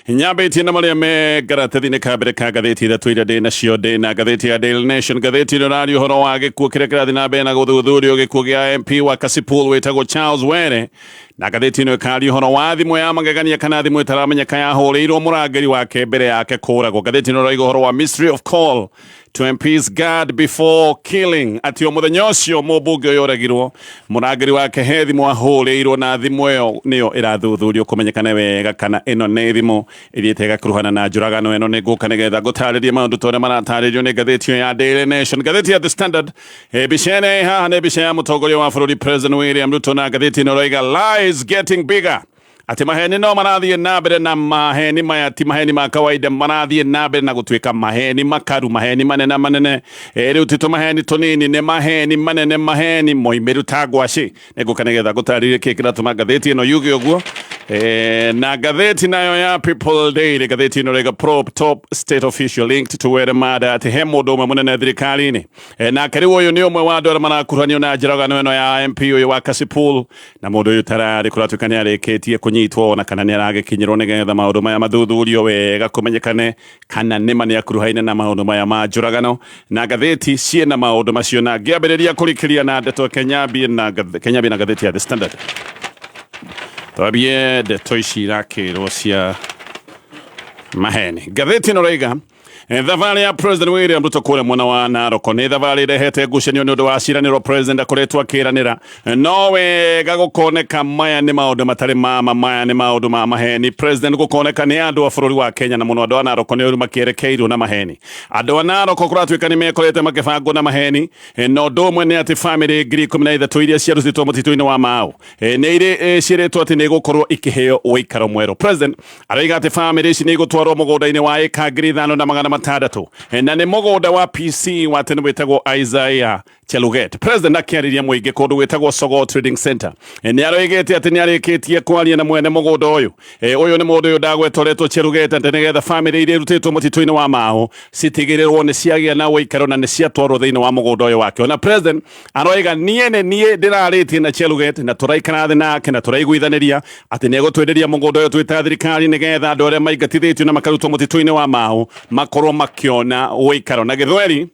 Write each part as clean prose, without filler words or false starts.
Nyambĩtie na marĩa me karatathi-inĩ ka mbere ka ngathĩti ithatũ iria ndĩ nacio. Ndĩ na ngathĩti ya Daily Nation. Ngathĩti ĩno ĩraria ũhoro wa gĩkuũ kĩrĩa kĩrathiĩ na mbere na gũthuthurio, gĩkuũ gĩa MP wa Kasipul wĩtagwo Charles Were. Na ngathĩti ĩno ĩkaria ũhoro wa thimũ ya magegania kana thimũ ĩtaramenyeka yahũrĩirwo mũrangĩri wake mbere yake kũragwo. Ngathĩti ĩno ĩrauga ũhoro wa mystery of call to MP's guard before killing, atĩ o mũthenya ũcio mũmbunge ũyũ oragirwo, mũrangĩri wake he thimũ ahũrĩirwo, na thimũ ĩyo nĩyo ĩrathuthurio kũmenyekane wega kana ĩno nĩ thimũ ĩthiĩte ĩgakuruhana na njũragano ĩno. Nĩ ngũka nĩgetha ngũtarĩrie maũndũ ta ũrĩa maratarĩrio nĩ ngathĩti ĩyo ya Daily Nation. Ngathĩti ya The Standard, mbica ĩno ĩ haha nĩ mbica ya mũtongoria wa bũrũri President William Ruto, na ngathĩti ĩno ĩroiga "Lies getting bigger", atĩ maheni no marathiĩ na mbere, na maheni maya ti maheni ma kawaida, marathiĩ na mbere na gũtuĩka maheni makaru, maheni manene manene. Rĩu ti tũmaheni tũnini, nĩ maheni manene, maheni moimĩru ta ngwacĩ. Nĩngũka nĩgetha ngũtarĩrie kĩĩ kĩratũma ngathĩti ĩno yuge ũguo. Na ngathĩti nayo ya People Daily, ngathĩti ĩno rĩga "Probe top state official linked to Were murder", atĩ he mũndũ ũmwe mũnene thirikari-inĩ. Nake rĩu ũyũ nĩ ũmwe wa andũ arĩa marakuruhanio na njũragano ĩno ya MP ũyũ wa Kasipul, na mũndũ ũyũ tararĩ kũratuĩka nĩ arĩkĩtie kũnyitwo ona kana nĩ aragĩkinyĩrwo nĩgetha maũndũ maya mathuthurio wega kũmenyekane kana nĩma nĩ akuruhaine na maũndũ maya ma njũragano. Na ngathĩti ciĩna maũndũ macio, na ngĩambĩrĩria kũrikĩria na ndeto Kenyambie na ngathĩti ya The Standard. Twambie ndeto ici irakĩrwo cia maheni. Ngathĩti ĩno raiga thabarĩ ya President William Ruto kũrĩa mwena wa Narok nĩ thabarĩ ĩrehete ngucanio nĩ ũndũ wa ciĩranĩro President akoretwo akĩranĩra, no wega gũkoneka maya nĩ maũndũ matarĩ mama, maya nĩ maũndũ ma maheni. President gũkoneka nĩ andũ a bũrũri wa Kenya na mũno andũ a Narok nĩ ũru makĩerekeirwo na maheni. Andũ a Narok kũratuĩka nĩ mekorete makĩbangwo na maheni. Na ũndũ ũmwe nĩ atĩ famĩlĩ 13,000 iria ciarutĩtwo mũtitũ-inĩ wa Mau nĩ irĩ ciĩrĩtwo atĩ nĩ igũkorwo ikĩheo ũikaro mwerũ. President aroiga atĩ famĩlĩ ici nĩ igũtwarwo mũgũnda-inĩ wa ĩka 5600, na nĩ mũgũnda wa PC wa tene wĩtagwo Isaiah Cheluget. President akĩarĩria mũingĩ kũndũ gwĩtagwo Sogo Trading Center nĩ aroigĩte atĩ nĩ arĩkĩtie kwaria na mwene mũgũnda ũyũ. Ũyũ nĩ mũndũ ũyũ ndagwetoretwo Cheluget, atĩ nĩgetha famĩlĩ iria irutĩtwo mũtitũ-inĩ wa Mau citigĩrĩrwo nĩ ciagĩa na ũikaro na nĩ ciatwarwo thĩinĩ wa mũgũnda ũyũ wake. Ona President aroiga, niĩ nĩ niĩ ndĩrarĩtie na Cheluget na tũraikara thĩ nake na tũraiguithanĩria atĩ nĩ egũtwenderia mũgũnda ũyũ twĩta thirikari, nĩgetha andũ arĩa maingatithĩtio na makarutwo mũtitũ-inĩ wa Mau makorwo makĩona ũikaro. Na gĩthweri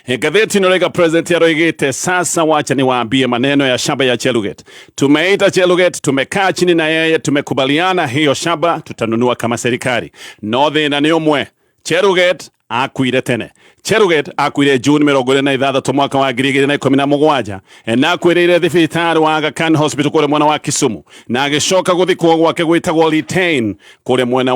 ngathĩti ĩno raiga President aroigĩte, "Sasa wacha niwaambie maneno ya shamba ya Cheluget. Tumeita Cheluget, tumekaa chini na yeye, tumekubaliana hiyo shamba tutanunua kama serikali. No thĩna nĩ ũmwe, Cheluget akuire tene. Cheluget akuire June 26 mwaka wa 2017, na akuĩrĩire thibitarĩ wa Aga Khan Hospital kũrĩa mwena wa Kisumu, na agĩcoka gũthikwo gwake gwĩtagwo Litein kũrĩa mwena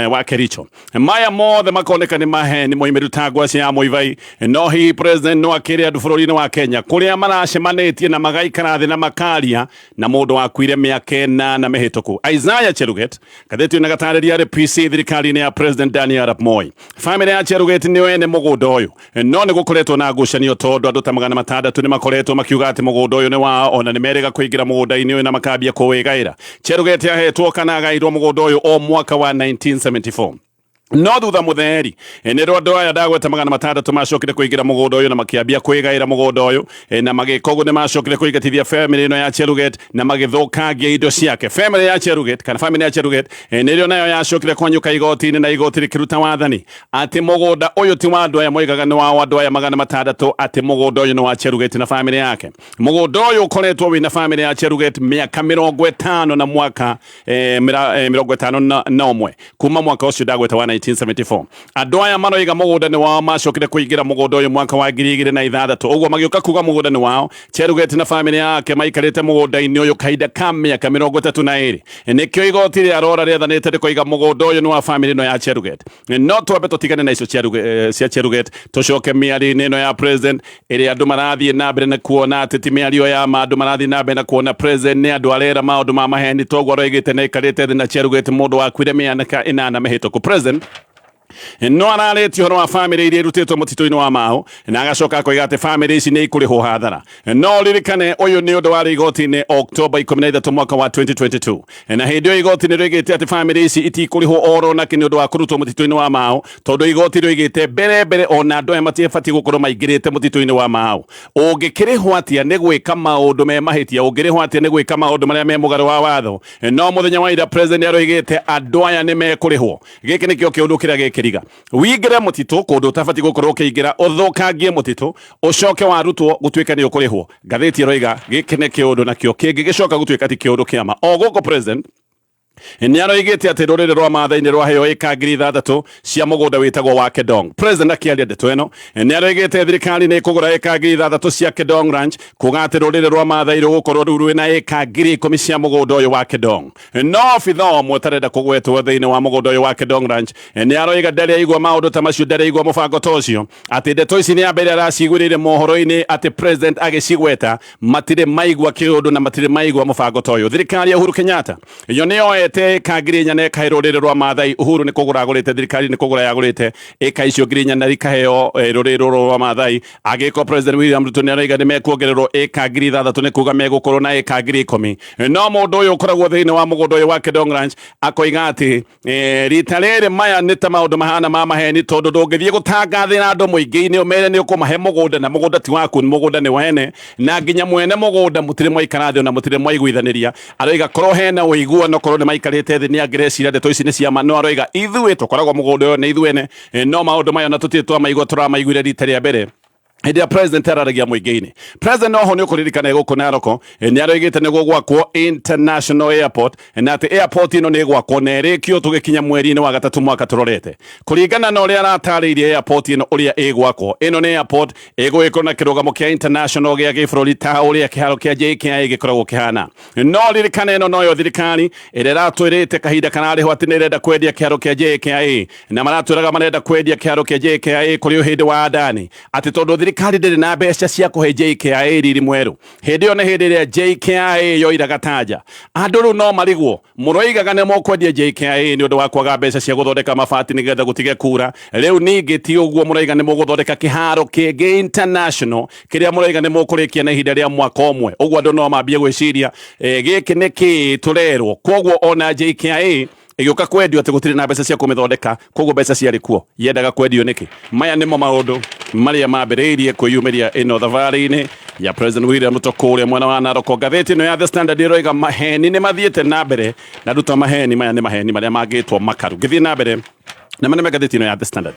wa Kericho. Maya mothe makoneka nĩ maheni moimĩru ta ngwacĩ ya mũibai. No hihi President no akĩre andũ bũrũri-inĩ wa Kenya kũrĩa maracemanĩtie na magaikara thĩ na makaria na mũndũ wakuire mĩaka 8 mĩhĩtũku? Isaiah Cheluget, ngathĩti ĩno gatarĩria, arĩ PC thirikari-inĩ ya President Daniel Arap Moi. Famĩlĩ ya Cheluget nĩo ene mũgũnda ũyũ, no nĩ gũkoretwo na ngucanio tondũ andũ ta 600 nĩ makoretwo makiuga atĩ mũgũnda ũyũ nĩ wao, ona nĩ merĩga kũingĩra mũgũnda-inĩ ũyũ na makambia kũwĩgaĩra. Cheluget ahetwo kana agairwo mũgũnda ũyũ o mwaka wa 1974, no thutha mutheri nĩ rwo andũ aya ndagweta 600 macokire kũingĩra mũgũnda ũyũ na makĩambia kwĩgaĩra mũgũnda ũyũ. Na magĩka ũguo nĩ macokire kũingatithia famĩlĩ ĩno ya Cheluget na magĩthũkangia indo ciake. Famĩlĩ ya Cheluget kana famĩlĩ ya Cheluget nĩrĩo nayo yacokire kwanyũka igoti-inĩ, na igoti rĩkĩruta wathani atĩ mũgũnda ũyũ ti wa andũ aya moigaga nĩ wao, andũ aya 600, atĩ mũgũnda ũyũ nĩ wa Cheluget na famĩlĩ yake. Mũgũnda ũyũ ũkoretwo wĩna famĩlĩ ya Cheluget mĩaka 50 na mwaka 51 kuma mwaka ũcio ndagweta wa 1974. Andũ aya maroiga mũgũnda nĩ wao macokire kũingĩra mũgũnda ũyũ mwaka wa 2006. Ũguo magĩũka kuga mũgũnda nĩ wao, Cheluget na famĩlĩ yake maikarĩte mũgũnda-inĩ ũyũ kahinda ka mĩaka 32. Nĩkĩo igoti rĩa rora rĩathanĩte rĩkoiga mũgũnda ũyũ nĩ wa famĩlĩ ĩno ya Cheluget. No twambe tũtigane na icio cia Cheluget, tũcoke mĩario-inĩ ĩno ya President ĩrĩa andũ marathiĩ na mbere na kuona atĩ ti mĩario ya ma. Andũ marathiĩ na mbere na kuona President nĩ andũ arera maũndũ ma maheni, toguo aroigĩte nĩ aikarĩte thĩ na Cheluget, mũndũ wakuire mĩaka 8 mĩhĩtũku. President No ararĩtie ũhoro wa bamĩrĩ iria irutĩtwo mũtitũ-inĩ wa Mau na agacoka akoiga atĩ bamĩrĩ ici nĩ ikũrĩhwo hathara. No ririkane ũyũ nĩ ũndũ warĩ igoti-inĩ Oktoba 13 mwaka wa 2022, na hĩndĩ ĩyo igoti nĩ rĩoigĩte atĩ bamĩrĩ ici itikũrĩhwo oro nakĩ nĩ ũndũ wa kũrutwo mũtitũ-inĩ wa Mau, tondũ igoti rĩoigĩte mbere mbere ona andũ aya matiabatiĩ gũkorwo maingĩrĩte mũtitũ-inĩ wa Mau. Ũngĩkĩrĩhwo atĩa nĩ gwĩka maũndũ me mahĩtia? Ũngĩrĩhwo atĩa nĩ gwĩka maũndũ marĩa me mũgarũ wa watho? No mũthenya wa ira president aroigĩte andũ aya nĩ mekũrĩhwo. Gĩkĩ nĩkĩo kĩũndũ kĩrĩa gĩkĩriga. Wingĩre mũtitũ kũndũ ũtabatiĩ gũkorwo ũkĩingĩra, ũthũkangie mũtitũ, ũcoke warutwo gũtuĩke nĩ ũkũrĩhwo. Ngathĩti ĩroiga gĩkĩ nĩ kĩũndũ nakĩo kĩngĩgĩcoka gũtuĩka ti kĩũndũ kĩama. O gũkũ president nĩ aroigĩte atĩ rũrĩrĩ rwa Maathai nĩ rwaheo ĩka 6,000 cia mũgũnda wĩtagwo wa Kedong. President akĩaria ndeto ĩno nĩ aroigĩte thirikari nĩ ĩkũgũra ĩka 6,000 cia Kedong Ranch, kuga atĩ rũrĩrĩ rwa Maathai rũgũkorwo rĩu rwĩna ĩka 10,000 cia mũgũnda ũyũ wa Kedong. No obitha ũmwe ũtarenda kũgwetwo thĩinĩ wa mũgũnda ũyũ wa Kedong Ranch nĩ aroiga ndarĩ aigua maũndũ ta macio, ndarĩ aigua mũbango ta ũcio, atĩ ndeto ici nĩ ya mbere araciguĩrĩire mohoro-inĩ atĩ president agĩcigweta matirĩ maigua kĩũndũ na matirĩ maigua mũbango ta ũyũ. Thirikari ya Uhuru Kenyatta yo nĩ yoete ĩka 4,000 na ĩkahe rũrĩrĩ rwa Maathai. Uhuru nĩ kũgũra agũrĩte, thirikari nĩ kũgũra yagũrĩte ĩka icio 4,000 na ikaheo rũrĩrĩ rũrũ rwa Maathai. Agĩkwo President William Ruto nĩ aroiga nĩ mekuongererwo ĩka 6,000, nĩ kuga megũkorwo na ĩka 10,000. No mũndũ ũyũ ũkoragwo thĩinĩ wa mũgũnda ũyũ wa Kedong Ranch akoiga atĩ rita rĩrĩ maya nĩ ta maũndũ mahana ma maheni, tondũ ndũngĩthiĩ gũtangathĩra andũ mũingĩ-inĩ ũmere nĩ ũkũmahe mũgũnda na mũgũnda ti waku, mũgũnda nĩ wene, na nginya mwene mũgũnda mũtirĩ mwaikara thĩ ona mũtirĩ mwaiguithanĩria. Aroiga korwo hena ũiguano, korwo nĩ maikarĩte thĩ nĩ angĩreciria ndeto ici nĩ ciama, no aroiga ithuĩ tũkoragwo mũgũnda ũyũ nĩ ithuĩ ene, no maũndũ maya ona tũtirĩ twamaigua, tũramaiguire rita rĩa mbere hĩndĩ ya president araragia mũingĩ-inĩ. President noho nĩ ũkũririkana gũkũ Naroko nĩ aroigĩte nĩ gũgwakwo international airport, na atĩ airport ĩno nĩ ĩgwakwo na ĩrĩkio tũgĩkinya mweri-inĩ wa gatatũ mwaka tũrorete. Kũringana na ũrĩa aratarĩirie airport ĩno ũrĩa ĩgwakwo, ĩno nĩ airport ĩgũgĩkorwo na kĩrũgamo kĩa international gĩa gĩbũrũri ta ũrĩa kĩharo kĩa JKIA gĩkoragwo kĩhana. No ririkana ĩno noyo thirikari ĩrĩa ĩratwĩrĩte kahinda kararĩho atĩ nĩ ĩrenda kwendia kĩharo kĩa JKIA, na maratwĩraga marenda kwendia kĩharo kĩa JKIA kũrĩ ũhĩndĩ wa Adani, atĩ tondũ thirikari ndĩrĩ na mbeca cia kũhe JKIA riri mwerũ. Hĩndĩ ĩyo nĩ hĩndĩ ĩrĩa JKIA yoiraga tanja. Andũ rĩu no marigwo, mũroigaga nĩ mũkwendia JKIA nĩ ũndũ wa kwaga mbeca cia gũthondeka mabati nĩgetha gũtige kura. Rĩu ningĩ ti ũguo, mũroiga nĩ mũgũthondeka kĩharo kĩngĩ international kĩrĩa mũroiga nĩ mũkũrĩkia na ihinda rĩa mwaka ũmwe. Ũguo andũ no mambie gwĩciria gĩkĩ nĩ kĩĩ tũrerwo. Koguo ona JKIA ĩgĩũka kwendio atĩ gũtirĩ na mbeca cia kũmĩthondeka, koguo mbeca ciarĩ kuo, yendaga kwendio nĩkĩ? Maya nĩmo maũndũ marĩa mambĩrĩirie kwĩyumĩria ĩno thabarĩ-inĩ ya President William Ruto kũrĩa mwena wa Narok. Ngathĩti ĩno ya The Standard ĩroiga maheni nĩ mathiĩte na mbere, na nduta maheni maya nĩ maheni marĩa mangĩtwo makaru. Ngĩthiĩ na mbere na maneme ngathĩti ĩno ya The Standard.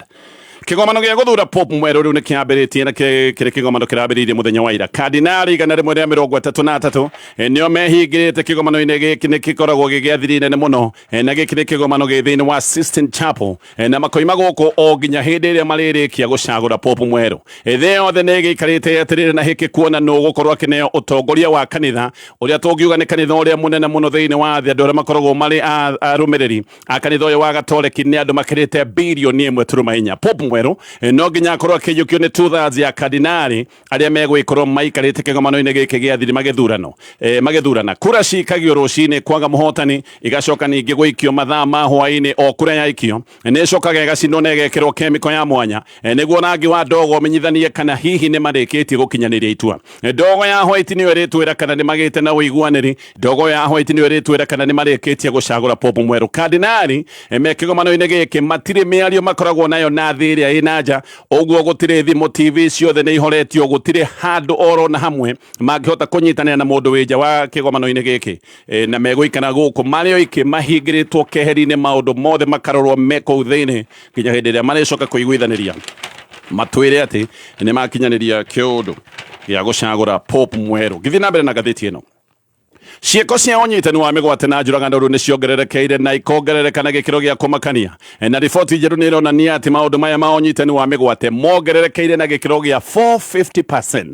Kĩgomano gĩa gũthura Pope mwerũ rĩu nĩ kĩambĩrĩtie na kĩrĩ kĩgomano kĩrambĩrĩirie mũthenya wa ira. Kardinali 133 nĩo mehingĩrĩte kĩgomano-inĩ gĩkĩ, nĩ kĩkoragwo gĩ gĩa thiri nene mũno, na gĩkĩ nĩ kĩgomano gĩ thĩinĩ wa Sistine Chapel, na makoima gũkũ o nginya hĩndĩ ĩrĩa marĩrĩkia gũcagũra Pope mwerũ. Thĩ yothe nĩ ĩgĩikarĩte yetereire na hĩkĩ kuona nũ ũgũkorwo akĩneo ũtongoria wa kanitha ũrĩa tũngiuga nĩ kanitha ũrĩa mũnene mũno thĩinĩ wa thĩ. Andũ arĩa makoragwo marĩ arũmĩrĩri a kanitha ũyũ wa Gatoreki nĩ andũ makĩrĩte 1.4 birioni. Pope mwerũ no nginya akorwo akĩiyũkio nĩ 2/3 ya kardinali arĩa megũgĩkorwo maikarĩte kĩgomano-inĩ gĩkĩ gĩa thiri magĩthurano magĩthurana. Kura cikagio rũcinĩ kwaga mũhotani, igacoka ningĩ gũikio mathaa ma hwaĩ-inĩ. O kura yaikio nĩ ĩcokaga ĩgacinwo na ĩgekĩrwo kemiko ya mwanya nĩguo rangi wa ndogo ũmenyithanie kana hihi nĩ marĩkĩtie gũkinyanĩria itua. Ndogo ya white nĩyo ĩrĩtwĩra kana nĩ magĩte na ũiguanĩri. Ndogo ya white nĩyo ĩrĩtwĩra kana nĩ marĩkĩtie gũcagũra Pope mwerũ. Kardinali me kĩgomano-inĩ gĩkĩ matirĩ mĩario makoragwo nayo na thĩ ĩrĩa ĩ na nja, ũguo gũtirĩ thimũ, TV ciothe nĩ ihoretio, gũtirĩ handũ oro na hamwe mangĩhota kũnyitanĩra na mũndũ wĩ nja wa kĩgomano-inĩ gĩkĩ, na megũikara gũkũ marĩ oiki mahingĩrĩtwo keheri-inĩ, maũndũ mothe makarorwo me kũu thĩinĩ nginya hĩndĩ ĩrĩa marĩcoka kũiguithanĩria matwĩre atĩ nĩ makinyanĩria kĩũndũ gĩa gũcagũra Pope mwerũ. Ngĩthiĩ na mbere na ngathĩti ĩno, ciĩko cia ũnyitani wa mĩgwate na njũragano rĩu nĩ ciongererekeire na ikongerereka na gĩkĩro gĩa kũmakania, na riboti njerũ nĩ ĩronania atĩ maũndũ maya ma ũnyitani wa mĩgwate mongererekeire na gĩkĩro gĩa 450%.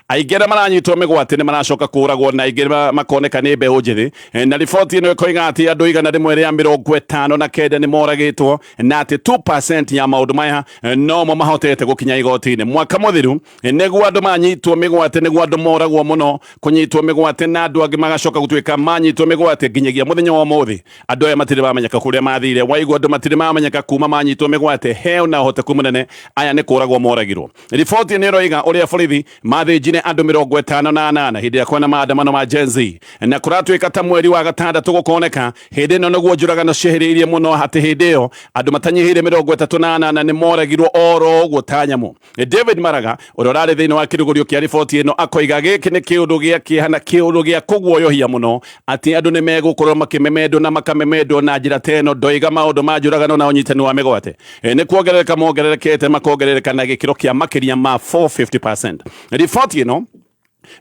Aingĩ arĩa maranyitwo mĩgwate nĩ maracoka kũragwo na aingĩ makoneka nĩ mbeũ njĩthĩ, na riboti ĩno ĩkoiga atĩ andũ 159 nĩ moragĩtwo na atĩ 2% ya maũndũ maya nomo mahotete gũkinya igoti-inĩ. Mwaka mũthiru nĩguo andũ manyitwo mĩgwate, nĩguo andũ moragwo mũno kũnyitwo mĩgwate na andũ angĩ Magacoka gũtuĩka manyitwo mĩgwate nginyagia mũthenya wa ũmũthĩ andũ aya matirĩ mamenyeka kũrĩa mathire. Waigua andũ matirĩ mamenyeka kuma manyitwo mĩgwate, he na ũhoteku mũnene aya nĩ kũragwo moragirwo. Riboti nĩ ĩroiga ũrĩa borithi mathĩnjire andũ 58 hĩndĩ ĩrĩa kwĩna maandamano ma Gen Z, na kũratuĩka ta mweri wa gatandatũ gũkoneka hĩndĩ ĩno nĩguo njũragano ciehĩrĩirie mũno, atĩ hĩndĩ ĩyo andũ matanyihĩire 38 nĩ moragirwo oro ũguo ta nyamũ. David Maraga ũrĩa ũrarĩ thĩinĩ wa kĩrugũrio kĩa riboti ĩno akoiga gĩkĩ nĩ kĩũndũ gĩa kĩeha na kĩũndũ gĩa kũguoyohia mũno atĩ andũ nĩ megũkorwo makĩmemendwo na makamemendwo na njĩra ta ĩno. Ndoiga maũndũ ma njũragano na ũnyitani wa mĩgwate nĩ kuongerereka mongererekete, makongerereka na gĩkĩro kĩa makĩria ma 450%. Riboti ĩno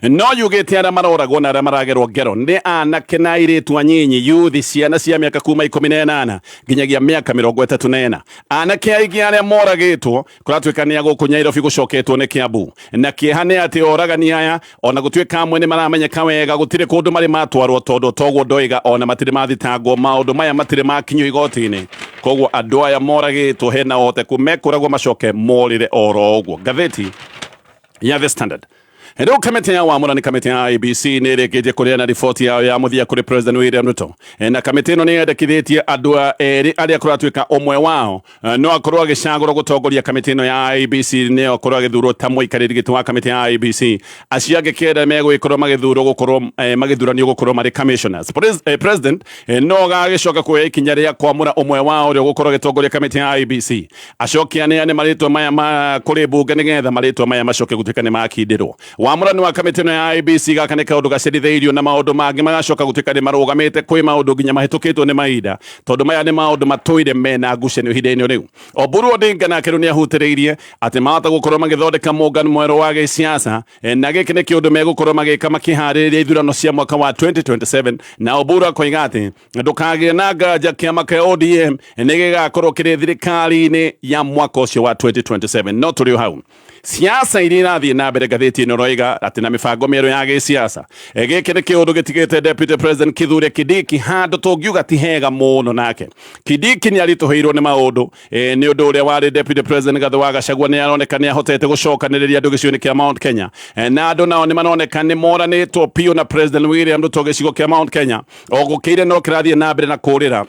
no yugĩte arĩa maroragwo na arĩa maragerwo ngero nĩ anake na airĩtu anyinyi, yuthi, ciana cia mĩaka kuma 18 nginyagia mĩaka 34. Anake aingĩ arĩa moragĩtwo kũratuĩka nĩ agũkũ Nyairobi gũcoketwo nĩ Kiambu, na kĩeha nĩ atĩ oragani aya ona gũtuĩka amwe nĩ maramenyeka wega gũtirĩ kũndũ marĩ matwarwo, tondũ toguo ndoiga ona matirĩ mathitangwo, maũndũ maya matirĩ makinyio igoti-inĩ. Koguo andũ aya moragĩtwo hena ũhoteku mekũragwo macoke morĩre oro ũguo. Ngathĩti ya The Standard. Rĩu kamĩtĩ ya wamũrani, kamĩtĩ ya IEBC, nĩ ĩrĩkĩtie kũneana riboti yao ya mũthia kũrĩ President William Ruto, na kamĩtĩ ĩno nĩ yendekithĩtie andũ erĩ arĩa kũratuĩka ũmwe wao no akorwo agĩcagũrwo gũtongoria kamĩtĩ ĩno ya IEBC, nĩ akorwo agĩthurwo ta mũikarĩri gĩtĩ wa kamĩtĩ ya IEBC. Acio angĩ kenda megũgĩkorwo magĩthurwo gũkorwo magĩthuranio gũkorwo marĩ commissioners. President no agagĩcoka kuoya ikinya rĩa kwamũra ũmwe wao ũrĩa ũgũkorwo agĩtongoria kamĩtĩ ya IEBC, acoke aneane marĩtwa maya ma kũrĩ mbunge nĩgetha marĩtwa maya macoke gũtuĩka nĩ makindĩrwo. Wamũrani wa kamĩtĩ ĩno ya IEBC, gaka nĩ kaũndũ gacerithĩirio na maũndũ mangĩ magacoka gũtuĩka nĩ marũgamĩte kwĩ maũndũ nginya mahĩtũkĩtwo nĩ mahinda, tondũ maya nĩ maũndũ matũire mena ngucanio ihinda-inĩ rĩu. Oburu Odinga nake rĩu nĩ ahutĩrĩirie atĩ mahota gũkorwo magĩthondeka mũngano mwerũ wa gĩsiasa, na gĩkĩ nĩ kĩũndũ megũkorwo magĩka makĩharĩrĩria ithurano cia mwaka wa 2027, na Oburu akoiga atĩ ndũkagĩe na nganja kĩama kĩa ODM nĩ gĩgakorwo kĩrĩ thirikari-inĩ ya mwaka ũcio wa 2027. No tũrĩ o hau, siasa iria irathiĩ na mbere, ngathĩti ĩno ĩroiga atĩ na mĩbango mĩerũ ya gĩsiasa, gĩkĩ nĩ kĩũndũ gĩtigĩte Deputy President Kithure Kindiki handũ tũngiuga ti hega mũno. Nake Kindiki nĩ aritũhĩirwo nĩ maũndũ nĩ ũndũ ũrĩa warĩ Deputy President Gathu wa Gachagua nĩ aroneka nĩ ahotete gũcokanĩrĩria andũ gĩcigo-inĩ kĩa Mount Kenya, na andũ nao nĩ maroneka nĩ moranĩtwo biũ na President William Ruto. Gĩcigo kĩa Mount Kenya o gũkĩire no kĩrathiĩ na mbere na kũrĩra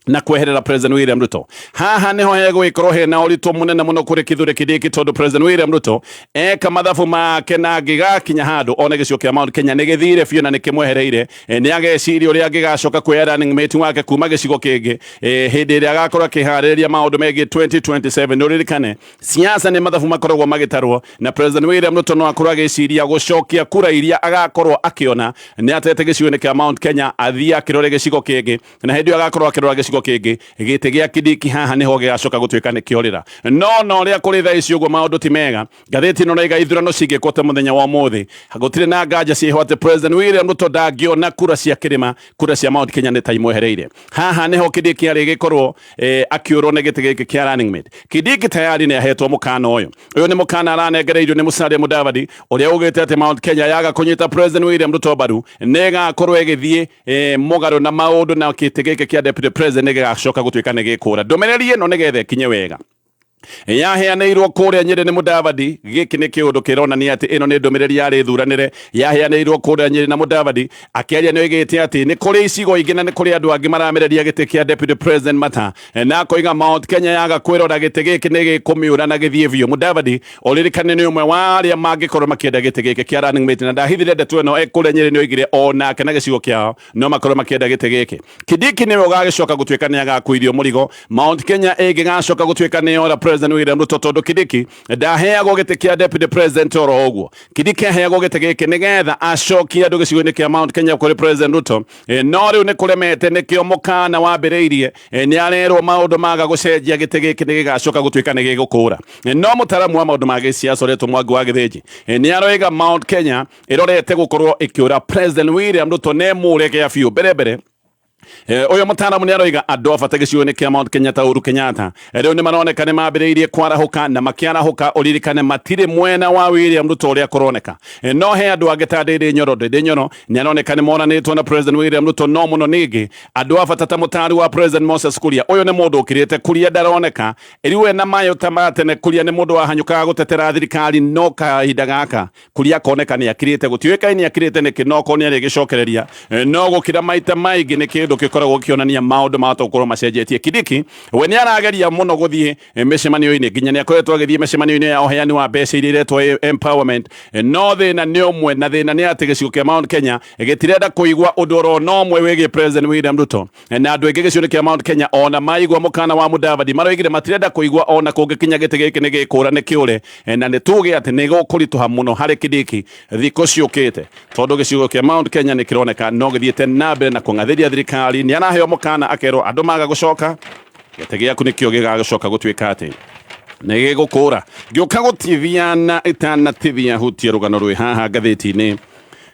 na kweherera President William Ruto. Haha niho hegũgĩkorwo hena ũritũ mũnene mũno kũrĩ Kithure Kindiki, tondũ President William Ruto eka mathabu make na angĩgakinya handũ one gĩcigo kĩa Mount Kenya nĩ gĩthire biũ na nĩ kĩmwehereire, nĩ ageciria ũrĩa angĩgacoka kuoya running mate wake kuma gĩcigo kĩngĩ hĩndĩ ĩrĩa agakorwo akĩharĩrĩria maũndũ megiĩ 2027. Nĩ ũririkane siasa nĩ mathabu makoragwo magĩtarwo, na President William Ruto no akorwo agĩciria gũcokia kura iria agakorwo akĩona nĩ atete gĩcigo-inĩ kĩa Mount Kenya, athiĩ akĩrore gĩcigo kĩngĩ, na hĩndĩ ĩyo agakorwo akĩrora gĩcigo kĩngĩ, gĩtĩ gĩa Kindiki haha nĩho gĩgacoka gũtuĩka nĩ kĩorĩra. No ũrĩa kũrĩ thaa ici ũguo maũndũ ti mega. Ngathĩti ĩno raiga ithurano cingĩkwo ta mũthenya wa ũmũthĩ, gũtirĩ na nganja ciĩho atĩ President William Ruto ndangĩona kura cia kĩrĩma, kura cia Mount Kenya nĩ ta imwehereire. Haha nĩho Kindiki arĩgĩkorwo akĩũrwo nĩ gĩtĩ gĩkĩ kĩa running mate. Kindiki tayari nĩ ahetwo mũkana ũyũ. Ũyũ nĩ mũkana aranengereirio nĩ Musalia Mudavadi, ũrĩa ugĩte atĩ Mount Kenya yaga kũnyita President William Ruto mbaru nĩ ĩgakorwo ĩgĩthiĩ mũgarũ na maũndũ, na gĩtĩ gĩkĩ kĩa Deputy President nĩ gĩgacoka gũtuĩka nĩ gĩkũra. Ndũmĩrĩri ĩno nĩgetha ĩkinye wega yaheanĩirwo kũrĩa Nyĩrĩ nĩ Mudavadi. Gĩkĩ nĩ kĩũndũ kĩronania atĩ ĩno nĩ ndũmĩrĩri yarĩ thuranĩre yaheanĩirwo kũrĩa Nyĩrĩ, na Mudavadi akĩaria nĩ oigĩte atĩ nĩ kũrĩ icigo ingĩ na nĩ kũrĩ andũ angĩ maramereria gĩtĩ kĩa Deputy President mata, na akoiga Mount Kenya yaga kwĩrora gĩtĩ gĩkĩ nĩ gĩkũmĩũra na gĩthiĩ biũ. Mudavadi ũririkane nĩ ũmwe wa arĩa mangĩkorwo makĩenda gĩtĩ gĩkĩ kĩa running mate, na ndahithire ndeto ĩno kũrĩa Nyĩrĩ nĩ oigire o nake na gĩcigo kĩao no makorwo makĩenda gĩtĩ gĩkĩ. Kindiki nĩwe ũgagĩcoka gũtuĩka nĩ agakuithio mũrigo Mount Kenya ĩngĩgacoka gũtuĩka nĩ yora President William Ruto, tondũ Kindiki ndaheagwo gĩtĩ kĩa Deputy President oro ũguo. Kindiki aheagwo gĩtĩ gĩkĩ nĩgetha acokie andũ gĩcigo-inĩ kĩa Mount Kenya kũrĩ President Ruto, no rĩu nĩ kũremete, nĩkĩo mũkana wambĩrĩirie. Nĩ arerwo maũndũ maga gũcenjia gĩtĩ gĩkĩ nĩ gĩgacoka gũtuĩka nĩ gĩgũkũra. No mũtaramu wa maũndũ ma gĩsiasa ũretwo Mwangi wa Gĩthĩnji nĩ aroiga Mount Kenya ĩrorete gũkorwo ĩkĩũra President William Ruto nĩ mũrege biũ mbere mbere. Ũyũ mũtaaramu nĩ aroiga andũ a bata gĩcigo-inĩ kĩa Mount Kenya ta Uhuru Kenyatta rĩu nĩ maroneka nĩ mambĩrĩirie kwarahũka na makĩarahũka ũririkane matirĩ mwena wa William Ruto ũrĩa kũroneka. No he andũ angĩ ta Ndindi Nyoro. Ndindi Nyoro nĩ aroneka nĩ moranĩtwo na President William Ruto no mũno ningĩ andũ a bata ta mũtaari wa President Moses Kuria. Ũyũ nĩ mũndũ ũkirĩte Kuria ndaroneka rĩu ena mayo ta ma tene. Kuria nĩ mũndũ wahanyũkaga gũtetera thirikari no kahinda gaka Kuria akoneka nĩ akirĩte, gũtiũĩkaine akirĩte nĩkĩ, no korwo nĩ arĩgĩcokereria. No gũkira maita maingĩ nĩ kĩndũ gĩkoragwo gĩkĩonania maũndũ mahota gũkorwo macenjetie. Kindiki we nĩ arageria mũno gũthiĩ mĩcemanio-inĩ, nginya nĩ akoretwo agĩthiĩ mĩcemanio-inĩ ya ũheani wa mbeca iria iretwo empowerment, no thĩna nĩ ũmwe, na thĩna nĩ atĩ gĩcigo kĩa Mount Kenya gĩtirenda kũigua ũndũ oro na ũmwe wĩgiĩ President William Ruto. Na andũ aingĩ gĩcigo-inĩ kĩa Mount Kenya ona maigua mũkana wa Mudavadi maroigire matirenda kũigua ona kũngĩkinya gĩtĩ gĩkĩ nĩ gĩkũra nĩ kĩũre, na nĩ tuge atĩ nĩ gũkũritũha mũno harĩ Kindiki thikũ ciũkĩte tondũ gĩcigo kĩa Mount Kenya nĩ kĩroneka no gĩthiĩte na mbere na kũng'athĩria thirikari. Nĩ araheo mũkana akerwo andũ maga gũcoka gĩtĩ gĩaku nĩkĩo gĩgagĩcoka gũtuĩka atĩ nĩ gĩgũkũra. Ngĩũka gũtithia na itanatithia hutia rũgano rwĩ haha ngathĩti-inĩ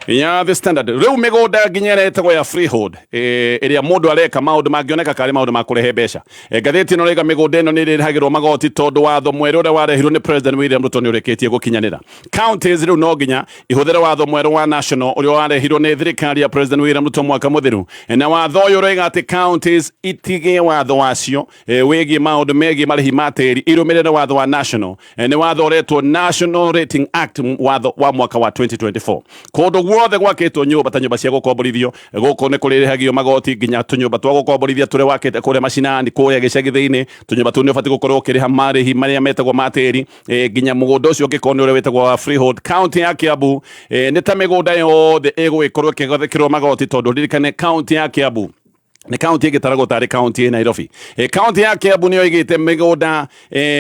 ya The Standard. Rĩu mĩgũnda nginya ĩrĩa ĩtagwo ya freehold, ĩrĩa mũndũ areka maũndũ mangĩoneka karĩ maũndũ ma kũrehe mbeca. Ngathĩti ĩno rĩga mĩgũnda ĩno nĩ ĩrĩhagĩrwo magoti tondũ watho mwerũ ũrĩa warehirwo nĩ President William Ruto nĩ ũrĩkĩtie gũkinyanĩra. Counties rĩu no nginya ihũthĩre watho mwerũ wa national ũrĩa warehirwo nĩ thirikari ya President William Ruto mwaka mũthiru, na watho ũyũ ũroiga atĩ counties itige watho wacio wĩgiĩ maũndũ megiĩ marĩhi ma tĩri, irũmĩrĩre watho wa national. Nĩ watho ũretwo National Rating Act, watho wa mwaka wa 2024. Kũndũ guothe gwakĩtwo nyũmba ta nyũmba cia gũkomborithio gũkũ nĩ kũrĩrĩhagio magoti, nginya tũnyũmba twa gũkomborithia tũrĩa wakĩte kũrĩa macinani, kũrĩa gĩcagi thĩinĩ, tũnyũmba tũu nĩ ũbatiĩ gũkorwo ũkĩrĩha marĩhi marĩa metagwo ma tĩri, nginya mũgũnda ũcio ũngĩkorwo nĩ ũrĩa wĩtagwo wa freehold. County ya Kiambu, nĩ ta mĩgũnda yothe ĩgũgĩkorwo ĩkĩgathĩkĩrwo magoti tondũ ririkane county ya Kiambu nĩ kaunti ĩgĩtaragwo tarĩ kaunti ĩ Nairobi. Kaunti ya Kiambu nĩyo ĩgĩte mĩgũnda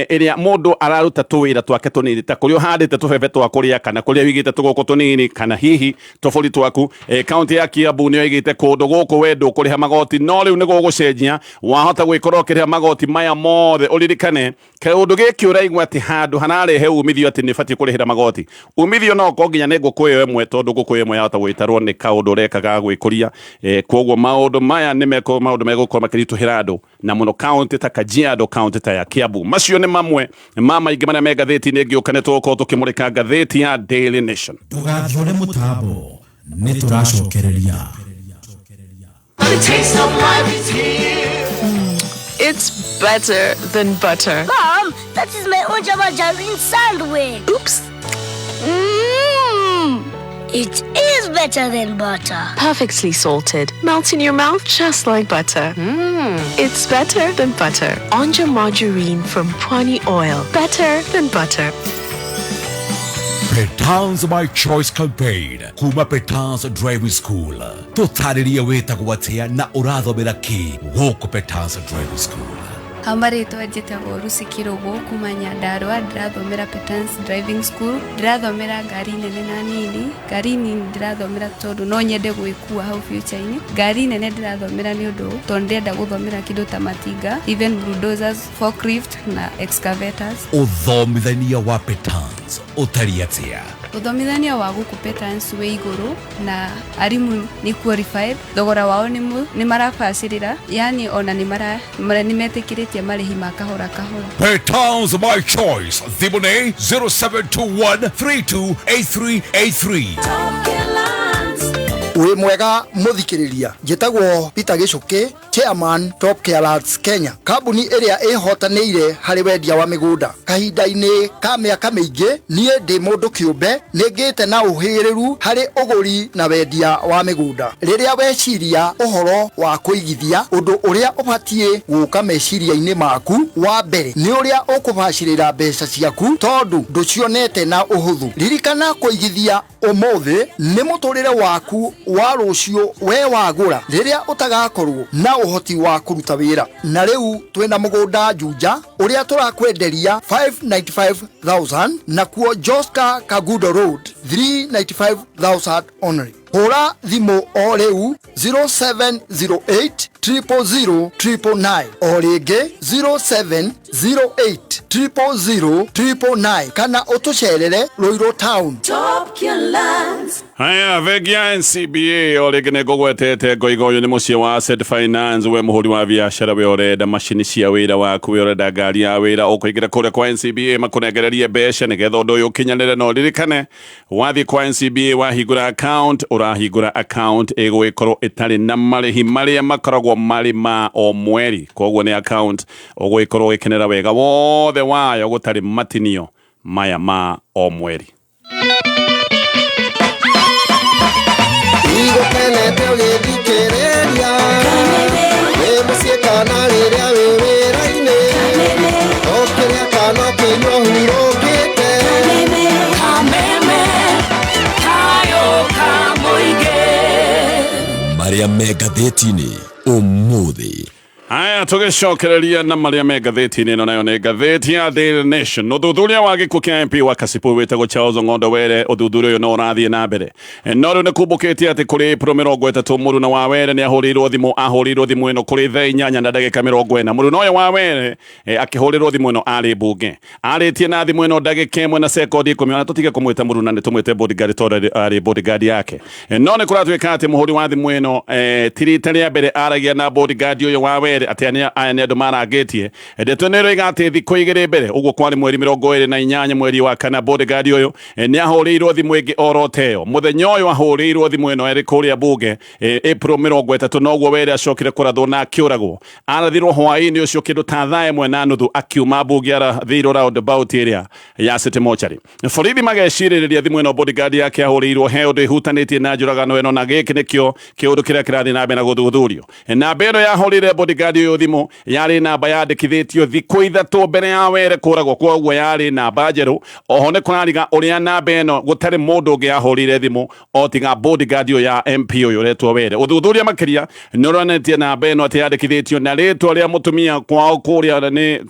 ĩrĩa mũndũ araruta tũwĩra twake tũnini ta kũrĩa ũhandĩte tũbebe twa kũrĩa kana kũrĩa wĩigĩte tũgũkũ tũnini kana hihi tũbũri twaku. Kaunti ya Kiambu nĩyo ĩgĩte kũndũ gũkũ we ndũkũrĩha magoti, no rĩu nĩ gũgũcenjia wahota gwĩkorwo ũkĩrĩha magoti maya mothe. Ũririkane Kĩũndũ gĩkĩ ũraigua atĩ handũ hararehe umithio atĩ nĩ batiĩ kũrĩhĩra magoti. Umithio no ũkorwo nginya nĩ ngũkũ ĩyo ĩmwe tondũ ngũkũ ĩyo ĩmwe yahota gwĩtarwo nĩ kaũndũ ũreka ga gwĩkũria. Kwoguo maũndũ maya nĩ meko maũndũ megũkorwo makĩritũhĩra andũ na mũno kaũntĩ ta Kajiado, kaũntĩ ta ya Kiambu. Macio nĩ mamwe ma maingĩ marĩa me ngathĩti-inĩ. Ngĩũka nĩ tũgũkorwo tũkĩmũrĩka ngathĩti ya Daily Nation. Ndũgathiũre mũtambo, nĩ tũracokereria. The taste of life is here. It's better than butter. Mom, that is my Onja margarine sandwich. Oops. It is better than butter. Perfectly salted. Melts in your mouth just like butter. It's better than butter. Onja margarine from Pwani Oil. Better than butter. Petans My Choice Campaign kuma Petans Driving School. Tũtarĩrie wĩtagwo atĩa na ũrathomera kĩ gũkũ Petans Driving School. Ha marĩtwa njĩtagwo Lucy Kĩrũgũ kuma Nyandarũa, ndĩrathomera Petans Driving School, ndĩrathomera ngari nene na nini. Ngari nini ndĩrathomera tondũ no nyende gwĩkua hau future-inĩ. Ngari nene ndĩrathomera nĩ ũndũ tondũ ndĩrenda gũthomera kĩndũ ta matinga, even bulldozers, forklift na excavators. Ũthomithania wa Petans ũtariĩ atĩa? Ũthomithania wa gũkũ Petans wĩ igũrũ na arimũ nĩ qualified, thogora wao nĩ marabacĩrĩra, yani ona nĩ metĩkĩrĩtie marĩhi ma kahora kahora. Petans My Choice, thimũ nĩ 0721 328383. Wĩ mwega mũthikĩrĩria, njĩtagwo Peter Gĩcũkĩ, chairman Top Care Lands Kenya, kambuni ĩrĩa ĩhotanĩire harĩ wendia wa mĩgũnda kahinda-inĩ ka mĩaka mĩingĩ. Niĩ ndĩ mũndũ kĩũmbe, nĩ ngĩte na ũhĩgĩrĩru harĩ ũgũri na wendia wa mĩgũnda. Rĩrĩa weciria ũhoro wa kũigithia, ũndũ ũrĩa ũbatiĩ gũka meciria-inĩ maku wa mbere nĩ ũrĩa ũkũbacĩrĩra mbeca ciaku tondũ ndũcionete na ũhũthũ. Ririkana, kũigithia ũmũthĩ nĩ mũtũrĩre waku wa rũciũ we wagũra rĩrĩa ũtagakorwo na ũhoti wa kũruta wĩra. Na rĩu twĩna mũgũnda Juja ũrĩa tũrakwenderia 595,000, nakuo Joska Kagudo Road 395,000 only. Hũra thimũ o rĩu 0708 000 999, o rĩngĩ. 08 000 999 kana ũtũcerere Ruiru Town. Top Lands. Haya, bengi ya NCBA o rĩngĩ nĩ ngũgwetete ngoiga ũyũ nĩ mũciĩ wa Asset Finance. We mũhũri wa biacara, we ũrenda macini cia wĩra waku, we ũrenda ngari ya wĩra, ũkũingĩra kũrĩa kwa NCBA makũnengererie mbeca nĩgetha ũndũ ũyũ ũkinyanĩre. Na ũririkane wathiĩ kwa NCBA wahingũra account, ũrahingũra account ĩgũgĩkorwo ĩtarĩ na marĩhi marĩa makoragwo marĩ ma o mweri. Koguo nĩ account ũgũgĩkorwo ũgĩkenera wega wothe wayo gũtarĩ matinio maya ma o mweri. Igũkenete ũgĩthikĩrĩria wĩ mũciĩ kana rĩrĩa wĩ wĩra-inĩ, ũkĩrĩa kana ũkĩnyua ũhurũkĩte. Kameme kayo kamoige. Marĩa me ngathĩti-inĩ ũmũthĩ. Haya, tũgĩcokereria na marĩa me ngathĩti-inĩ ĩno, nayo nĩ ngathĩti ya Daily Nation. Ũthuthuria wa gĩkuũ kĩa MP wa Kasipul wĩtagwo Charles Ong'ondo Were, ũthuthuria ũyũ no ũrathiĩ na mbere. No rĩu nĩ kumbũkĩte atĩ kũrĩ April 30 mũruna wa Were nĩ ahũrĩirwo thimũ. Ahũrĩirwo thimũ ĩno kũrĩ thaa 8:40. Mũruna ũyũ wa Were akĩhũrĩrwo thimũ ĩno arĩ mbunge, arĩtie na thimũ ĩno ndagĩka 1 na sekondi 10. Ona tũtige kũmwĩta mũruna, nĩ tũmwĩte bodyguard tondũ arĩ bodyguard yake. No nĩ kũratuĩka atĩ mũhũri wa thimũ ĩno ti rita rĩa mbere aragia na bodyguard ũyũ wa Were atĩ aya nĩ andũ marangĩtie. Ndeto nĩ ĩroiga atĩ thikũ 2 mbere ũguo, kwarĩ mweri 28 mweri wa kana, bodyguard ũyũ nĩ ahũrĩirwo thimũ ĩngĩ oro ta ĩyo. Mũthenya ũyũ ahũrĩirwo thimũ ĩno arĩ kũrĩa mbunge, April 30, noguo Were acokire kũrathwo na akĩũragwo. Arathirwo hwaĩ-inĩ ũcio kĩndũ ta thaa 1:30 akiuma mbunge, arathirwo roundabout ĩrĩa ya City Mortuary. Borithi magecirĩrĩria thimũ ĩno bodyguard yake ahũrĩirwo he ũndũ ĩhutanĩtie na njũragano ĩno, na gĩkĩ nĩkĩo kĩũndũ kĩrĩa kĩrathiĩ na mbere na gũthuthurio. Namba ĩno yahũrĩre bodyguard ũyũ thimũ yarĩ namba yandĩkithĩtio thikũ 3 mbere ya Were kũragwo, koguo yarĩ namba njerũ. Oho nĩ kũrariga ũrĩa namba ĩno gũtarĩ mũndũ ũngĩ yahũrĩire thimũ o tiga bodyguard ũyũ ya MP ũyũ ũretwo Were. Ũthuthuria makĩria nĩ ũronanĩtie namba ĩno atĩ yandĩkithĩtio na rĩtwa rĩa mũtumia kwao kũrĩa nĩ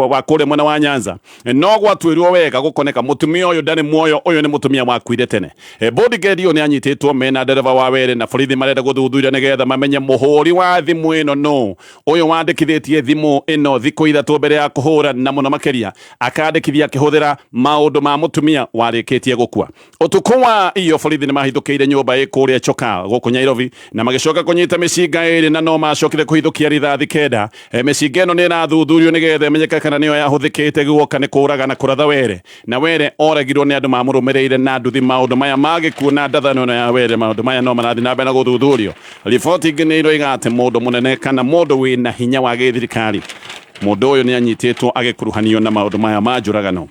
wa kũrĩa mwena wa Nyanza, no gwatuĩrwo wega gũkoneka mũtumia ũyũ ndarĩ muoyo, ũyũ nĩ mũtumia wakuire tene. Bodyguard ũyũ nĩ anyitĩtwo mena ndereba wa Were, na borithi marenda gũthuthuria nĩgetha mamenye mũhũri wa thimũ ĩno nũ, ũyũ wandĩkithĩtie thimũ ĩno thikũ 3 mbere ya kũhũra, na mũno makĩria akandĩkithia akĩhũthĩra maũndũ ma mũtumia warĩkĩtie gũkua. Ũtukũ wa iyo borithi nĩ mahithũkĩire nyũmba ĩ kũrĩa Chokaa gũkũ Nairobi na magĩcoka kũnyita mĩcinga 2, na no macokire kũhithũkia rithathi 9. Mĩcinga ĩno nĩ ĩrathuthurio nĩgetha ĩmenyeke kana nĩyo yahũthĩkĩte guoka nĩ kũraga na kũratha Were. Na Were oragirwo nĩ andũ mamũrũmĩrĩire na nduthi. Maũndũ maya ma gĩkuũ na ndathano ĩno ya Were, maũndũ maya no marathiĩ na mbere na gũthuthurio. Riboti ingĩ nĩ iroiga atĩ mũndũ mũnene kana mũndũ wĩna hinya wa gĩthirikari, mũndũ ũyũ nĩ anyitĩtwo agĩkuruhanio na maũndũ maya ma njũragano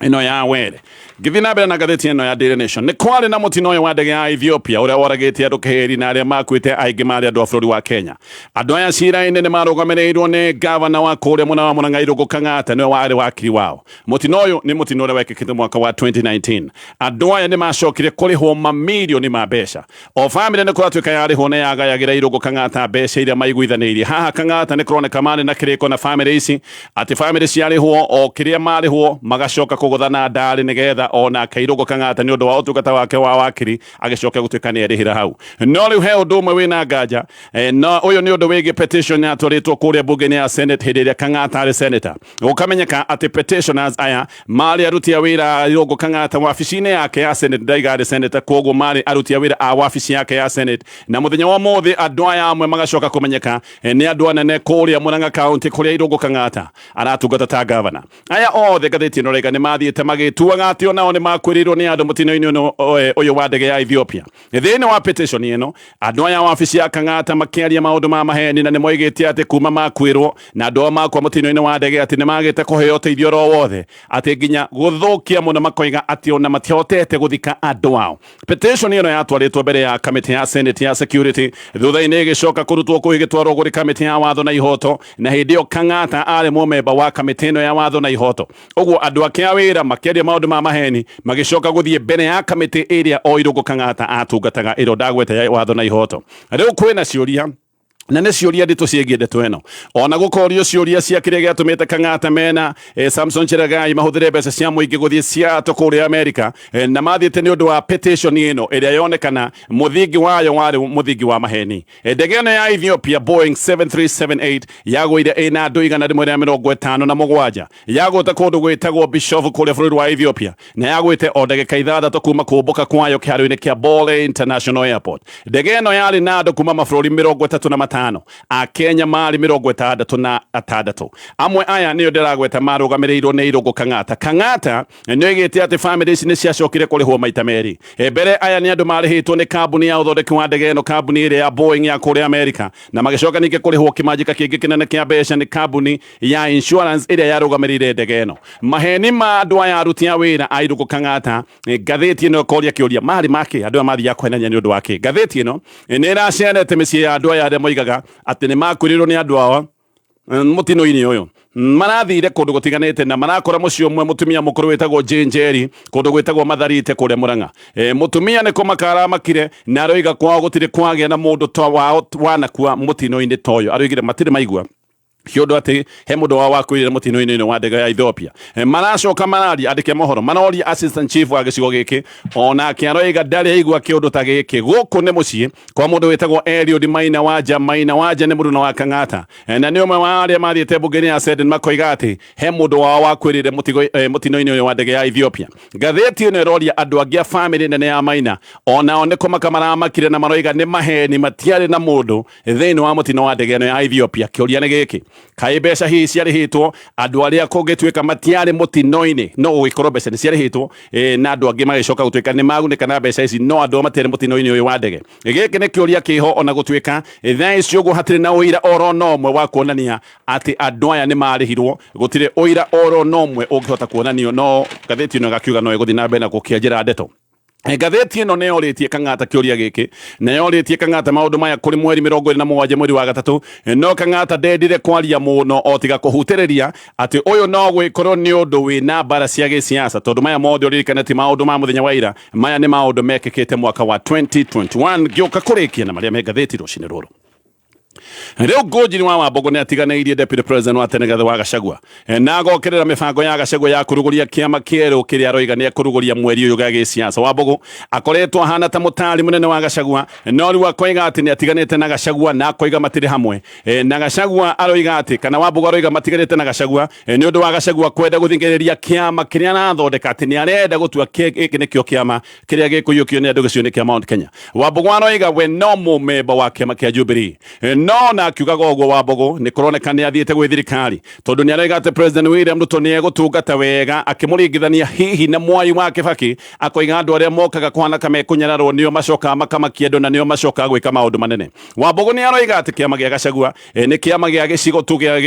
ĩno ya Were. Ngĩthiĩ na mbere na ngathĩti ĩno ya Daily Nation, nĩ kwarĩ na mũtino ũyũ wa ndege ya Ethiopia ũrĩa woragĩte andũ keheri, na arĩa makuĩte aingĩ marĩ andũ a bũrũri wa Kenya. Andũ aya cira-inĩ nĩ marũgamĩrĩirwo nĩ gavana wa kũrĩa mwena wa Murang'a Irũngũ Kang'ata, nĩwe warĩ wakiri wao. Mũtino ũyũ nĩ mũtino ũrĩa wekĩkĩte mwaka wa 2019. Andũ aya nĩ macokire kũrĩhwo mamirioni ma mbeca. O bamĩrĩ nĩ kũratuĩka yarĩhwo na yagayagĩra Irũngũ Kang'ata mbeca iria maiguithanĩirie. Haha Kang'ata nĩ kũroneka marĩ na kĩrĩko na bamĩrĩ ici atĩ bamĩrĩ ciarĩhwo o kĩrĩa marĩhwo magacoka kũgũthana ndarĩ, nĩgetha onake Irũngũ Kang'ata nĩ ũndũ wa ũtungata wake wa wakiri agĩcoke gũtuĩka nĩ erĩhĩra hau. No rĩu he ũndũ ũmwe wĩna nganja, na ũyũ nĩ ũndũ wĩgiĩ petition yatwarĩtwo kũrĩa mbunge-inĩ ya Senate hĩndĩ ĩrĩa Kang'ata arĩ senator. Gũkamenyeka atĩ petitioners aya marĩ aruti a wĩra Irũngũ Kang'ata wabici-inĩ yake ya Senate, ndaiga arĩ senator, koguo marĩ aruti a wĩra a wabici yake ya Senate. Na mũthenya wa ũmũthĩ andũ aya amwe magacoka kũmenyeka nĩ andũ anene kũrĩa Murang'a County kũrĩa Irũngũ Kang'ata aratungata ta gavana. Aya othe ngathĩti ĩno raiga nĩ mathiĩte magĩtuaga atĩ onao nĩ makuĩrĩirwo nĩ andũ mũtino-inĩ ũyũ wa ndege ya Ethiopia. Thĩinĩ wa petition ĩno andũ aya wabici ya Kang'ata makĩaria maũndũ ma maheni, na nĩ moigĩte atĩ kuma makuĩrwo na andũ ao makua mũtino-inĩ wa ndege atĩ nĩ magĩte kũheo ũteithio oro wothe, atĩ nginya gũthũkia mũno makoiga atĩ ona matihotete gũthika andũ ao. Petition ĩno yatwarĩtwo mbere ya kamĩtĩ ya Senate ya Security, thutha-inĩ ĩgĩcoka kũrutwo kũu ĩgĩtwarwo kũrĩ kamĩtĩ ya watho na ihoto, na hĩndĩ ĩyo Kang'ata arĩ mũmemba wa kamĩtĩ ĩno ya watho na ihoto. Ũguo andũ ake a wĩra makĩaria maũndũ ma maheni magĩcoka gũthiĩ mbere ya kamĩtĩ ĩrĩa o Irũngũ Kang'ata atungataga, ĩrĩa ndagweta ya watho na ihoto. Rĩu kwĩna ciũria. Na nĩ ciũria nditũ ciĩgiĩ ndeto ĩno, ona gũkorio ciũria cia kĩrĩa gĩatũmĩte Kang'ata mena Samson Cherargei mahũthĩre mbeca cia mũingĩ gũthiĩ Seattle kũrĩa Amerika, na mathiĩte nĩ ũndũ wa petition ĩno ĩrĩa yonekana mũthingi wayo warĩ mũthingi wa maheni. Ndege ĩno ya Ethiopia Boeing 7378 yagũire ĩna andũ 157, yagũte kũndũ gwĩtagwo Bishoftu kũrĩa bũrũri wa Ethiopia, na yagwĩte o ndagĩka 6 kuma kũmbũka kwayo kĩharo-inĩ kĩa Bole International Airport. Ndege ĩno yarĩ na andũ kuma mabũrũri 35, Akenya marĩ 66. Amwe aya nĩo ndĩragweta marũgamĩrĩirwo nĩ Irũngũ Kang'ata. Kang'ata nĩoigĩte atĩ bamĩrĩ ici nĩ ciacokire kũrĩhwo maita merĩ. Mbere aya nĩ andũ marĩhĩtwo nĩ kambuni ya ũthondeki wa ndege ĩno, kambuni ĩrĩa ya Boeing ya kũrĩa Amerika, na magĩcoka ningĩ kũrĩhwo kĩmanjĩka kĩngĩ kĩnene kĩa mbeca nĩ kambuni ya insurance ĩrĩa yarũgamĩrĩire ndege ĩno. Maheni ma andũ aya aruti a wĩra a Irũngũ Kang'ata, ngathĩti ĩno ĩkoria kĩũria marĩ makĩ andũ aya mathiaga kũhenania nĩ ũndũ wa kĩ. Ngathĩti ĩno nĩ ĩracerete mĩciĩ ya andũ aya arĩa moigaga atĩ nĩ makuĩrĩirwo nĩ andũ ao mũtino-inĩ ũyũ. Marathire kũndũ gũtiganĩte na marakora mũciĩ ũmwe mũtumia mũkũrũ wĩtagwo Jane Njeri kũndũ gwĩtagwo Matharite kũrĩa Murang'a. Mũtumia nĩ kũmaka aramakire na aroiga kwao gũtirĩ kwagĩa na mũndũ ta wao wanakua mũtino-inĩ ta ũyũ. Aroigire matirĩ maigua kĩũndũ atĩ he mũndũ wao wakuire mũtino-inĩ wa ndege ya Ethiopia. Maracoka mararia andĩke mohoro maroria assistant chief wa gĩcigo gĩkĩ onake aroiga ndarĩ aigua kĩũndũ ta gĩkĩ. Gũkũ nĩ mũciĩ kwa mũndũ wĩtagwo Eliud Maina Wanja. Maina Wanja nĩ mũruna wa Kang'ata, na nĩ ũmwe wa arĩa mathiĩte mbunge-inĩ ya Senate makoiga atĩ he mũndũ wao wakuĩrĩire mũtino-inĩ ũyũ wa ndege ya Ethiopia. Ngathĩti ĩno ĩroria andũ angĩ a bamĩrĩ nene ya Maina onao nĩ kũmaka maramakire na maroiga nĩ maheni, matiarĩ na mũndũ thĩinĩ wa mũtino wa ndege ĩno ya Ethiopia. Kĩũria nĩ gĩkĩ, kaĩ mbeca hihi ciarĩhĩtwo andũ arĩa kũngĩtuĩka matiarĩ mũtino-inĩ? No gũgĩkorwo mbeca nĩ ciarĩhĩtwo, na andũ angĩ magĩcoka gũtuĩka nĩ magunĩka na mbeca ici, no andũ matiarĩ mũtino-inĩ ũyũ wa ndege. Gĩkĩ nĩ kĩũria kĩho, ona gũtuĩka thaa ici ũguo hatirĩ na ũira oro na ũmwe wa kuonania atĩ andũ aya nĩ marĩhirwo. Gũtirĩ ũira oro na ũmwe ũngĩhota kuonanio, no ngathĩti ĩno ĩgakiuga no ĩgũthiĩ na mbere na gũkĩanjĩra ndeto. Ngathĩti ĩno nĩ yorĩtie Kang'ata kĩũria gĩkĩ, na yorĩtie Kang'ata maũndũ maya kũrĩ mweri 27 mweri wa gatatũ, no Kang'ata ndendire kwaria mũno o tiga kũhutĩrĩria atĩ ũyũ no gwĩkorwo nĩ ũndũ wĩna mbara cia gĩsiasa, tondũ maya mothe ũririkane ti maũndũ ma mũthenya wa ira, maya nĩ maũndũ mekĩkĩte mwaka wa 2021. Ngĩũka kũrĩkia na marĩa me ngathĩti rũcinĩ rũrũ. Rĩu Ngũnjiri wa Wambogo nĩ atiganĩirie Deputy President wa tene Gathĩ wa Gachagua, na agokerera mĩbango ya Gachagua ya kũrugũria kĩama kĩerũ kĩrĩa aroiga nĩ ekũrugũria mweri ũyũ gĩa gĩsiasa. Wambogo akoretwo ahana ta mũtari mũnene wa Gachagua, no rĩu akoiga atĩ nĩ atiganĩte na Gachagua na akoiga matirĩ hamwe. Na Gachagua aroiga atĩ, kana Wambogo aroiga matiganĩte na Gachagua nĩ ũndũ wa Gachagua kwenda gũthingĩrĩria kĩama kĩrĩa arathondeka, atĩ nĩ arenda gũtua gĩkĩ nĩkĩo kĩama kĩrĩa gĩkũiyũkio nĩ andũ gĩcigo-inĩ kĩa Mount Kenya. Wambogo aroiga we no mũmemba wa kĩama kĩa Jubilee, no na akiugaga ũguo Wambogo nĩ kũroneka nĩ athiĩte gwĩ thirikari, tondũ nĩ aroiga atĩ President William Ruto nĩ egũtungata wega, akĩmũringithania hihi na Mwai wa Kibaki, akoiga andũ arĩa mokaga kũhana ta mekũnyararwo nĩo macokaga makamakia andũ na nĩo macokaga gwĩka maũndũ manene. Wambogo nĩ aroiga atĩ kĩama gĩa Gachagua nĩ kĩama gĩa gĩcigo tu gĩa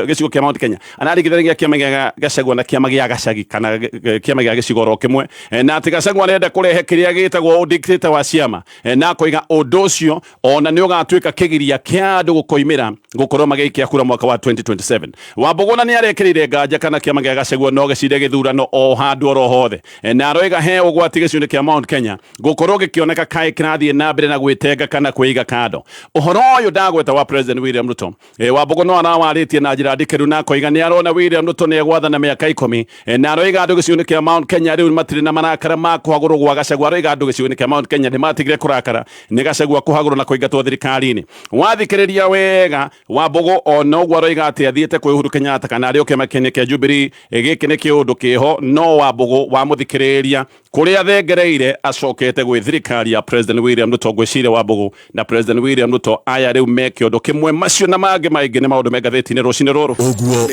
gĩcigo kĩa Mount Kenya. Araringithania kĩama gĩa Gachagua na kĩama gĩa Gacagi kana kĩama gĩa gĩcigo oro kĩmwe, na atĩ Gachagua arenda kũrehe kĩrĩa gĩtagwo ũdictator wa ciama, na akoiga ũndũ ũcio ona nĩ ũgatuĩka kĩgiria kĩa andũ gũkoimĩra gũkorwo magĩikia kura mwaka wa 2027. Wambogo na nĩ arekĩrĩire nganja kana kĩama gĩa Gachagua no gĩcinde gĩthurano o handũ oro hothe, na aroiga he ũgwati gĩcigo-inĩ kĩa Mount Kenya gũkorwo gĩkĩoneka kaĩ kĩrathiĩ na mbere na gwĩtenga kana kwĩiga kando. Ũhoro ũyũ ndagweta wa President William Ruto, Wambogo no arawarĩtie na njĩra ndikĩru na akoiga nĩ arona William Ruto nĩ egwathana mĩaka 10, na aroiga andũ gĩcigo-inĩ kĩa Mount Kenya rĩu matirĩ na marakara ma kũhagũrwo gwa Gachagua. Aroiga andũ gĩcigo-inĩ kĩa Mount Kenya nĩ matigire kũrakara nĩ Gachagua kũhagũrwo na kũingatwo thirikari-inĩ. Wathikĩrĩria wega Wambogo ona ũguo aroiga atĩ athiĩte kwĩ Uhuru Kenyatta kana arĩ o kĩama-inĩ kĩa Jubilee, gĩkĩ nĩ kĩũndũ kĩho, no Wambogo wamũthikĩrĩria kũrĩa athengereire acokete gwĩ thirikari ya President William Ruto. Ngwĩciria Wambogo na President William Ruto aya rĩu me kĩũndũ kĩmwe. Macio na mangĩ maingĩ nĩ maũndũ me ngathĩti-inĩ rũcinĩ rũrũ. Ũguo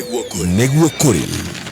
nĩguo kũrĩ.